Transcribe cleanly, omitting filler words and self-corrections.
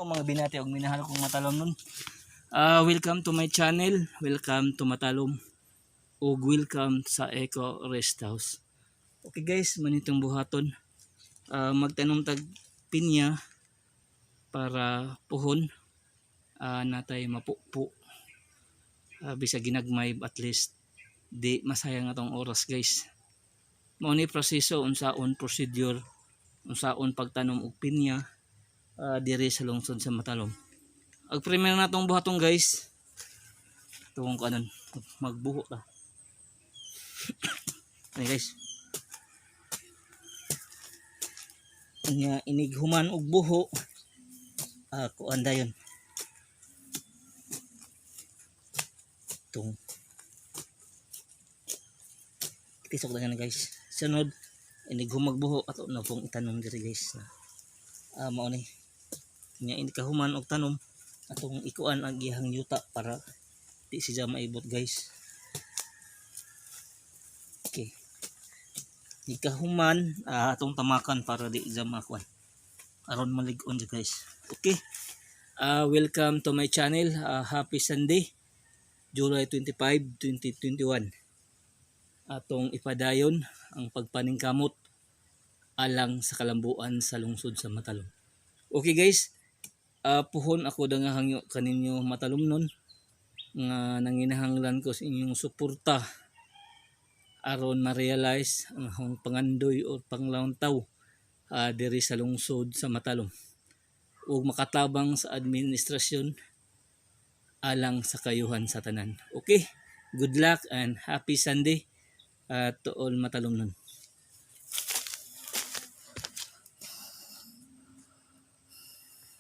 Mga binati og minahal kong matalom nun. Welcome to my channel. Welcome to Matalom. Ug welcome sa Eco Rest House. Okay guys, manitong buhaton. Magtanom tag pinya para puhon natay mapupo. Bisag ginagmay, at least di masayang atong oras, guys. Mao ni proseso, unsaon procedure, unsaon pagtanom og pinya diri sa lungsod sa Matalom. Ang primero natong buhaton, guys, tuong kanon magbuho ta. Ay guys. Nya inig human og buho, kuan dayon. Tung tisok na yan, guys. Sunod, inig humagbuho, ato na pong itanom diri, guys. Mao ni. Nya inig kahuman og tanom, atong ikuan ang iyang yuta para di siya maibot, guys. Okay. Ikahuman, atong tamakan para di siya makuan. Aron malig-on siya, guys. Okay. Welcome to my channel. Happy Sunday, July 25, 2021. Atong ipadayon ang pagpaningkamot alang sa kalambuan sa lungsod sa Matalom. Okay guys, puhon ako dangahangyo kaninyo matalomnon nga nanginahanglan ko sa inyong suporta aron ma-realize ang akong pangandoy o panglantaw diri sa lungsod sa Matalom ug makatabang sa administrasyon alang sa kayuhan sa tanan. Okay, good luck and happy Sunday to all matalomnon.